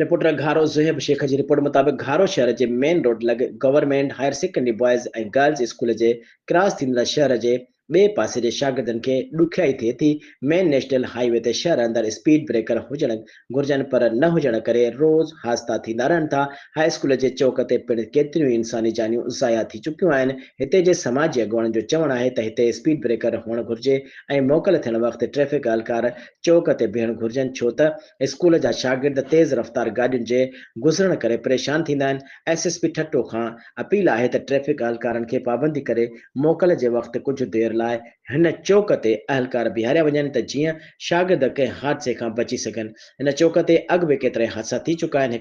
Reporter گهارو زوهيب شيخ جي report مطابق گهارو شهر جي مين روڊ لڳ government higher secondary boys ۽ girls school جي ڪراس ٿيندڙ شهر جي ٻئي پاسي جي شاگردن کي ڏکيائي ٿئي ٿي، مين نيشنل هاء وي تي شهر اندر اسپيڊ بريڪر هجڻ گهرجن پر نه هجڻ ڪري روز حادثا ٿيندا رهن ٿا، هاء اسڪول جي چوڪ تي پڻ ڪيتريون ئي انساني جانيون ضايع ٿي چڪيون آهن، هتي جي سماجي اڳواڻن جو چوڻ آهي ته هتي اسپيڊ بريڪر هئڻ گهرجي ۽ موڪل ٿيڻ وقت ٽريفڪ اهلڪار چوڪ تي بيهڻ گهرجن ڇو ته اسڪول جا شاگرد تيز رفتار گاڏين جي گذرڻ ڪري پريشان ٿيندا آهن، ايس ايس پي ٺٽو کان اپيل آهي ته ٽريفڪ اهلڪارن کي پابندي ڪري موڪل جي وقت ڪجهه دير لاء هن چوڪ تي اهلڪار بيهاريا وڃن ته جيئن شاگرد ڪنهن حادثي کان بچي سگهن، هن چوڪ تي اڳ به ڪيترائي حادثا ٿي چڪا آهن،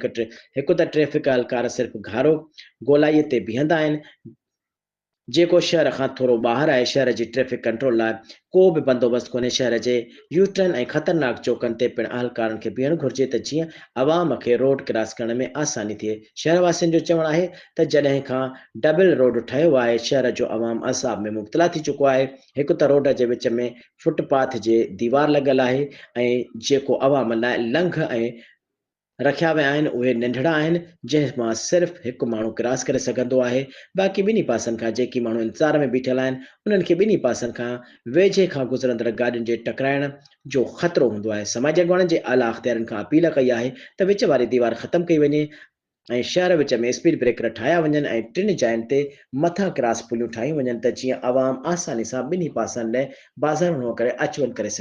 هڪ ته ٽريفڪ اهلڪار صرف گهارو گولائي تي بيهندا آهن، جيڪو شهر کان ٿورو ٻاهر آهي، شهر جي ٽريفڪ ڪنٽرول لاء ڪو به بندوبست ڪونهي، شهر جي يوٽرن ۽ خطرناڪ چوڪن تي پڻ اهلڪارن کي بيهڻ گهرجي ته جيئن عوام کي روڊ ڪراس ڪرڻ ۾ آساني ٿئي، شهر واسين جو چوڻ آهي ته جڏهن کان ڊبل روڊ ٺهيو آهي شهر جو عوام عذاب ۾ مبتلا ٿي چڪو آهي، هڪ ته روڊ جي وچ ۾ فٽ پاٿ جي ديوار لڳل آهي ۽ جيڪو عوام لاء لنگهه ۽ رکيا ويا آهن اهي ننڍڙا آهن جنهن مان صرف هڪ ماڻهو ڪراس ڪري سگهندو آهي باقي ٻنهي پاسن کان جيڪي ماڻهو انتظار ۾ بيٺل آهن انهن کي ٻنهي پاسن کان ويجهي کان گذرندڙ گاڏين جي ٽڪرائڻ جو خطرو هوندو آهي سماجي اڳواڻن جي اعليٰ اختيارين کان اپيل ڪئي آهي ته وچ واري ديوار ختم ڪئي وڃي ۽ شهر وچ ۾ اسپيڊ بريڪر ٺاهيا وڃن ۽ ٽن جاين تي مٿان ڪراس پليون ٺاهيون وڃن ته جيئن عوام آساني سان ٻنهي پاسن ڏي بازارون هئڻ ڪري اچ وڃ ڪري سگهي.